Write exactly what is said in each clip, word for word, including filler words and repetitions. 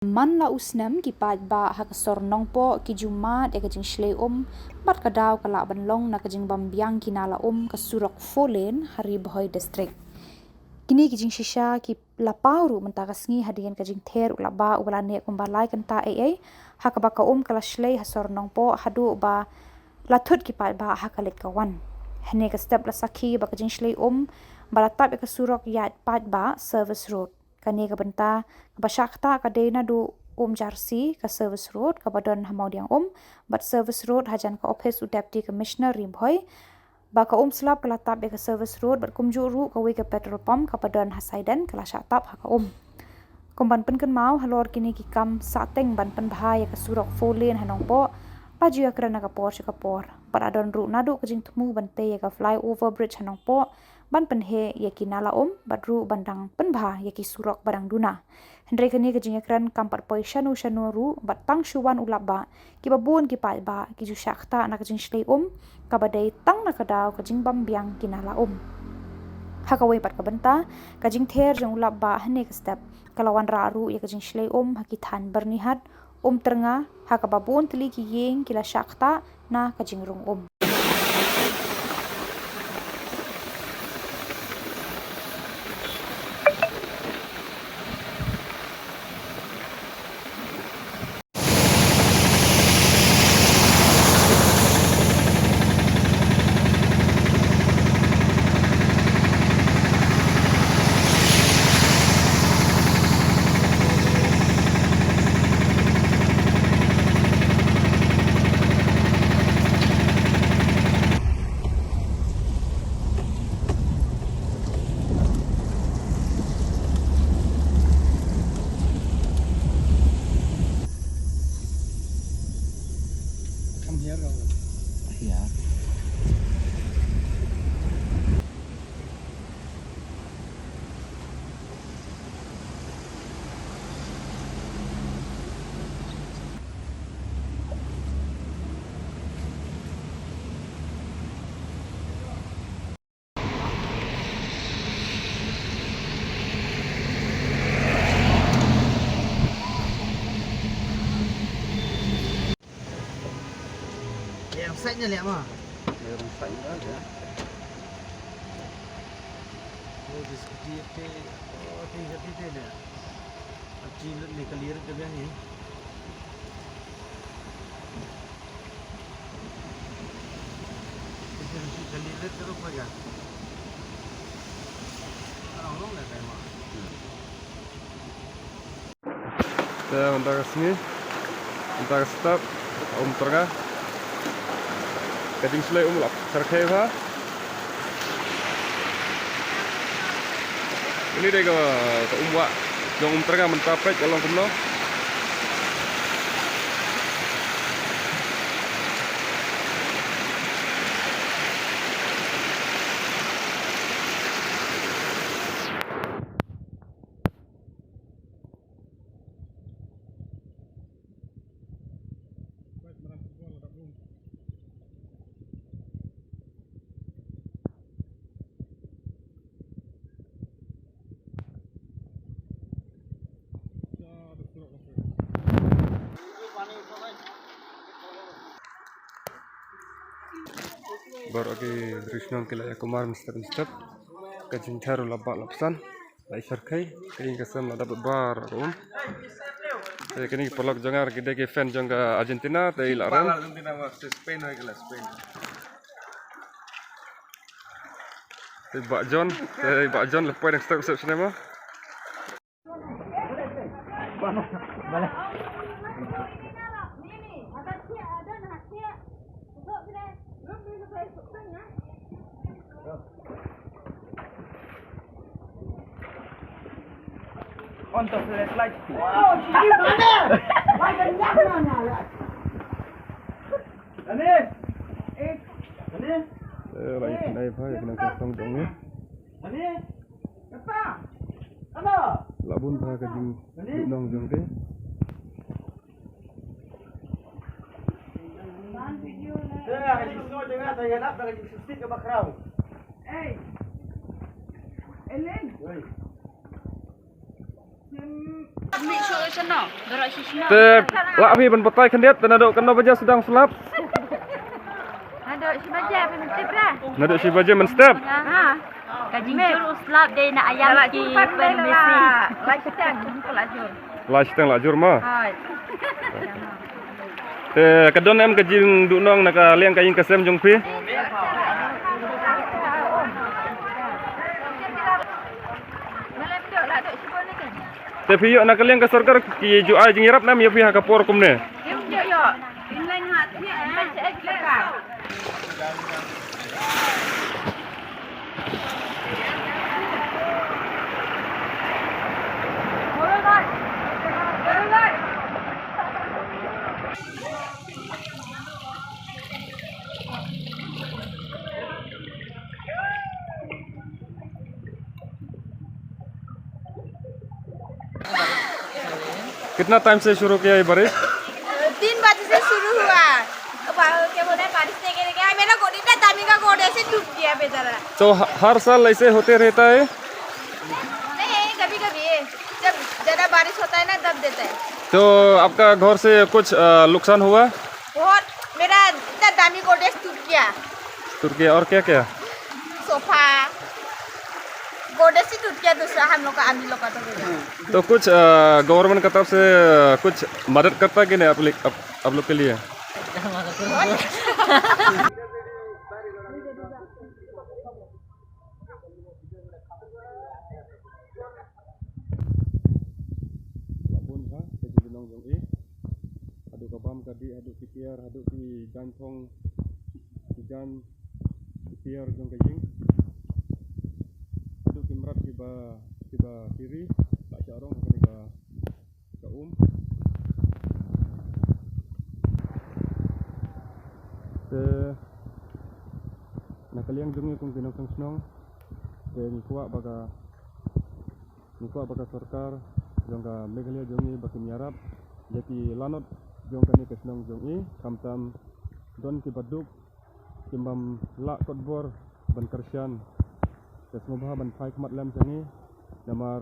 Man la u snem ki paidbah ha ka sor Nongpoh ki ju mad ïa ka jingshlei um bad ka daw ka lah ban long na ka jingbym biang ki nala um ka surok four lane ha Ri Bhoi District. Kine ki jingshisha ki la paw ruh mynta ka sngi hadien ka jingther u laba uba la neh kumba lai kynta ei ei ha kaba ka um ka la shlei ha sor Nongpoh haduh ba la thut ki paidbah ha ka leit ka wan. Hynne ka step la sakhi ba ka jingshlei um ba la tap ïa ka surok ïaid paidbah service road. Kane ka bynta kaba shah ktah ka dei naduh Umjarsi ka service road kaba don ha Mawdiangum bad service road hajan ka ophis u Deputy Commissioner Ri Bhoi. Ba ka um slap ka la tap ïa ka service road bad kumjuh ruh kawei ka petrol pump kaba don ha Saiden ka la shah tap ha ka um. Kum ban pynkynmaw halor kine ki kam sahteng ban pynbha ïa ka surok four lane ha Nongpoh, la ju ïakren na ka por sha ka por bad la don ruh naduh ka jingthmu ban tei ïa ka flyover bridge ha Nongpoh ban pynheh ïa ki nala um bad ruh ban dang pynbha ïa ki surok ba dang duna. Hynrei kane ka jingïakren kam pat poi shano shano ruh bad tang shu wan u laba kiba bun ki paidbah ki ju shah ktah na ka jingshlei um kaba dei tang na ka daw ka jingbym biang ki nala um. Ha kawei pat ka bynta ka jingther jong u laba hynne ka step ka la wanrah ruh ïa ka jingshlei um ha ki thaiñ Byrnihat, Umtyrnga ha kaba bun tylli ki ïing ki la shah ktah na ka jingrung um. Come here, Rahul. Yeah. Leh rong side ne leh ma. Leh rong side ne leh. Oh, this T F K, oh, T F K ne. Ab ji ne ka leh rong ka biang ne. Ka leh rong ka biang. Ka long long ne ka ma. Te mynta ka sngi, mynta ka step, Umtyrnga. Ka jingshlei um la pyrkhei bha. Kane dei ka, ka um wah jong Umtyrnga mynta peit ka long kumno. Baroh ki ri shnong ki la ïa kumar mynstep mynstep. Ka jingther u la bah la psan. La ïa pyrkhei, ka ïing ka sem la dap bad baroh ka um. Te kine ki paralok jong nga ki dei ki fan jong ka Argentina, te i la rem. Argentina ma, Spain, Spain. Te i Bah John, te i Bah John la poi dang step step shnema. On the flashlight. Eh, la ïa pynai bha ïa kane ka song jong ngi. La bun bha ka jingduhnong jong ki. Te lah phi ban batai khyndiat, te naduh katno baje sdang slap? Naduh shi baje mynstep. Naduh shi baje mynstep. Ha. Ka jingjur u slap dei na ïam ki permisi. La shiteng, la jur ma. Te ka don em ka jingduhnong na ka liang ka ïing ka sem jong phi? Te phi ïoh na ka liang ka sorkar ki ju ai jingïarap ne em ïa phi ha ka por kumne? कितना टाइम से शुरू किया ये बारिश? तीन बजे से शुरू हुआ। अब क्या बोला है, बारिश नहीं गिरेगा। मेरा गोडेस, इतना दामी का गोडेस टूट गया बेचारा। तो ह-, हर साल ऐसे होते रहता है? नहीं, कभी कभी जब ज्यादा बारिश होता है ना, तब देता है। तो आपका घर से कुछ, अ, नुकसान हुआ? बहुत। मेरा इतना दामी गोडेस टूट गया। टूट गया। और क्या क्या? सोफा, गोडेस ही टूट गया, दूसरा हम लोग का, आदमी लोग का तो गया। तो कुछ, अ, गवर्नमेंट का तरफ से, अ, कुछ मदद करता कि नहीं आप, आप, आप लोग के लिए? Lah bun ha ka jingdonong jong i. Haduh ka bam ka dih, haduh ki tiar, haduh ki jaiñ thong, ki jaiñ ki tiar jong ka ïing. Haduh ki mrad kiba, kiba ki ri, lah shah rong ha kane ka, ka um. Te na ka liang jong ngi kum ki nongshong shnong, te ngi kwah ba ka Ngi kwah ba ka sorkar jong ka Meghalaya jong ngi ba kin ïarap ïa ki lanot jong kane ka shnong jong i, khamtam don kiba duk, kim bym lah kot bor ban kyrshan. Te sngewbha ban phai khmat lem sha ngi, namar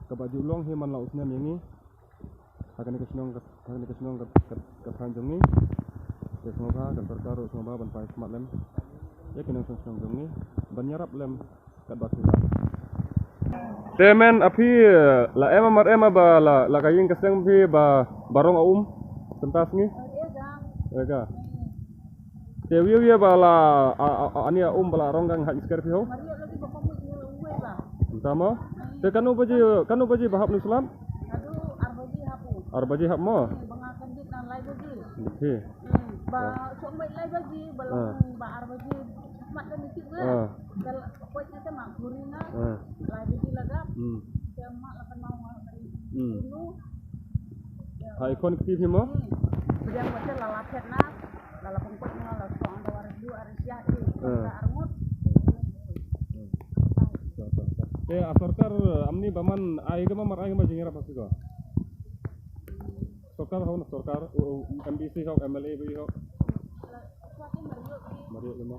kaba ju long hi man la u snem ïa ngi ha kane ka shnong ka, ha kane ka shnong ka, ka, ka thaiñ jong ngi. Te sngewbha ka sorkar ruh sngewbha ban phai khmat lem ïa ki nongshong shnong jong ngi ban ïarap lem. Te men, a phi, eh, la em mar em ba la, la ka ïing ka seng phi ba, ba rong a um, tyntas ngi? Ega. Te wiu wiu ba la, a, a, a, ani a um ba la rong ka ngi haj sker phi ho? Tama? Te kanu baji, kanu baji ba hap nu slap? Ar baji hap mo? Okay. Ba, so mai lai baji, ba long, ba ar baji, mat kan dikit. Ah. Dal, poi kita mak gurina. Ah. Lai baji lagap. Hmm. Dia mak lapan mau, lapan. Hmm. Unu. Ha, ikon kti phi mo? Hmm. Beriang baca lala phet na, lala pengkot na, lala suang da waris du, aris ya, eh, ah, armut. Hmm. Te a sorkar, eh, amni ba man ai ga ma mar ai ga ma jingïarap ha phi ko? Sorkar hok na sorkar, u, u, M D C hok, M L A ba hok. Mariuk lima.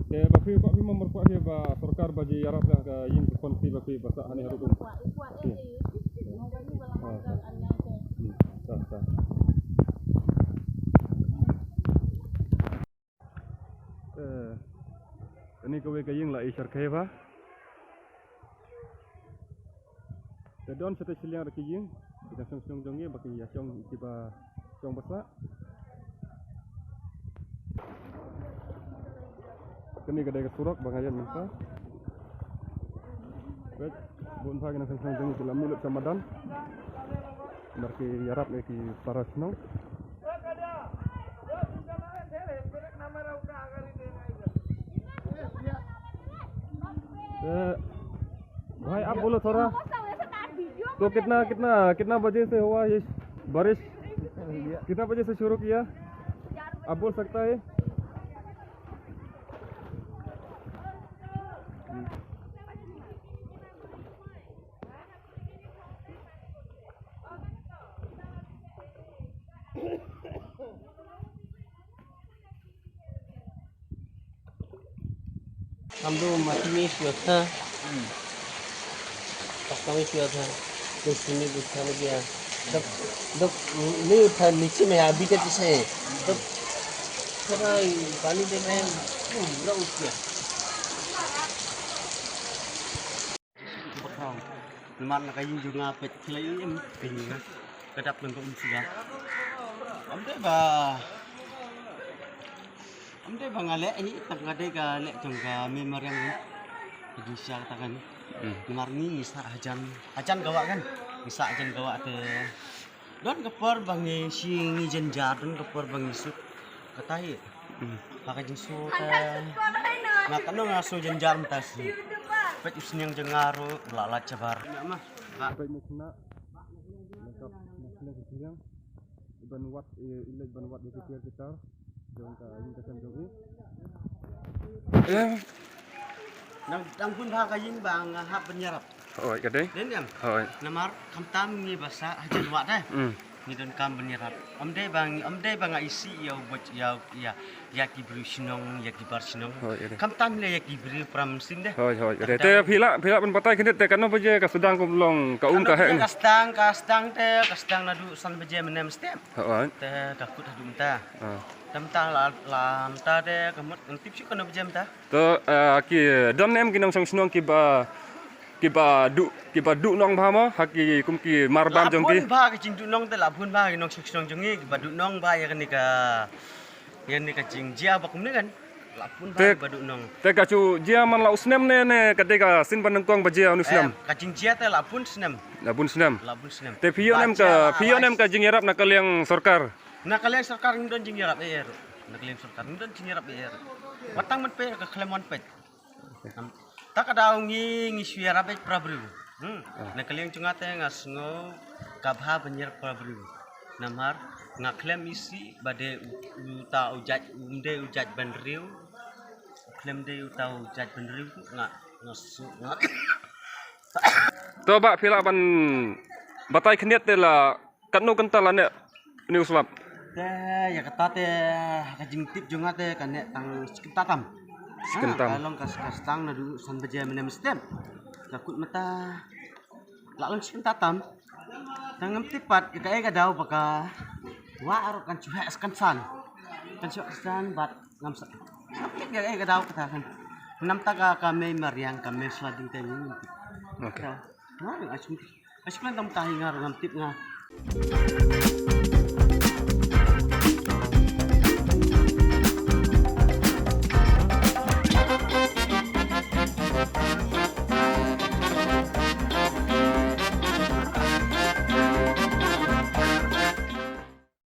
Te ba phi, ba phi mo mar kwah phi ba sorkar ba ji ïarap ïa ka ïing ka khun phi ba phi ba sah hangne haduh um. Hmm, sah, sah. Eh, kane kawei ka ïing la i shyrkhei ba. Te don shatei shiliang da ki ïing, ki nongshong shnong jong ngi ba ki ïa shong kiba shong ba sah. Kane ka dei ka surok ba nga ïeng mynta. Wei, bun pha ki nongshong shnong jong ngi ki la mih lut sha madan. Namar ki ïarap ïa ki para shnong. Eh, भाई, आप बोलो थोड़ा। तो कितना, कितना, कितना बजे से हुआ ये बारिश? कितना बजे से शुरू किया? आप बोल सकता है? हम लोग मत में क्यों था? पक्का में क्यों था? तो सुनी बुझा में गया। दब, दब, नहीं उठा, नीचे में अभी तक पीछे है। दब, थोड़ा पानी दे रहे हैं, पूरा उठ गया। Namar na ka ïing jong nga peit khie lei em peit nga. Ka dap nang ka um siga. Am dei ba, am dei ba nga leh hi, tang ka dei ka leh jong ka mei mariang ni. Ka jingshisha kata kan. Hmm. Namar ngi ngi sah hajan, hajan ka wah kan. Ngi sah hajan ka wah te. Don ka por ba ngi shi ngi jynjar, don ka por ba ngi suk. Kata hi. Hmm. Ha ka jingsuk te. Nga katno nga suk jynjar mynta shi. Peit u sniang jong nga ruh la lait shabar. Nga ma. Ba. Peit mo kena. Lengkap mo kena ki sniang. Ban wat, eh, i leit ban wat ïa ki tiar ki tar jong ka ïing ka sem jong i. Em. Nang dang bun bha ka ïing ba nga hap ban ïarap. Hooid, ka dei. Dei em? Hooid. Namar khamtam ngi ba sah hajan wah te. Hmm. Ngi donkam ban ïarap. Ym dei ba ngi, ym dei ba nga isih ïa u bad ïa, ïa, ïa ki briew shnong, ïa ki bar shnong. Hooid, ka dei. Khamtam leh ïa ki briew para mynsiem de. Hooid, hooid, ka dei. Te phi lah, phi lah ban batai khyndiat te kano baje ka sdang kum long ka um ka heh ne? Ka sdang, ka sdang te, ka sdang naduh san baje mynne mynstep. Hooid. Te ka kut haduh mynta. Ah. Te mynta la, la mynta te ka mut ngam tip shuh kano baje mynta. To, eh, ki don ne em ki nongshong shnong kiba, kiba duh, kiba duh nong bha mo, ha ki kum ki mar bam jong ki? La bun bha ki jingduh nong te, la bun bha ki nongshong shnong jong ngi kiba duh nong bha ïa kane ka, ïa kane ka jingjia ba kumne kan. La bun bha kiba duh nong. Te ka ju jia man la u snem ne, ne ka dei ka sien ba nyngkong ba jia une u snem? Eh, ka jingjia te la bun snem. La bun snem. La bun snem. Te phi ïoh ne em ka, phi ïoh ne em ka jingïarap na ka liang sorkar? Na ka liang sorkar ngim don jingïarap ei ei ruh. Na ka liang sorkar ngim don jingïarap ei ei ruh. Wat tang ban peit ka khlem wan peit. Te ka daw ngi, ngi shu ïarap beit para briew. Hmm. Ah. Na ka liang jong nga te nga sngew ka bha ban ïarap para briew. Namar nga khlem isih ba dei u, uta u jait, um dei u jait bynriew. Khlem dei uta u jait bynriew nga, nga sngew nga. To ba phi lah ban batai khyndiat te la katno kynta la neh une u slap? Te ïa kata te ka jingtip jong nga te ka neh tang shi kynta tam. Shi kynta tam. Ha, ka long ka, ka sdang naduh san baje mynne mynstep. Ka kut mynta la long shi kynta tam. Te ngam tip pat ïa kaei ka daw ba ka wah ruh kan shu heh kan san. Kan shu heh kan san bad ngam sa, ngam tip ïa kaei ka daw kata kan. Namta ka, ka mei mariang, ka mei sliding te ngam tip. Okay. Ka, nga ruh ai sum tip. Ai sum tang ta hi nga ruh ngam tip nga.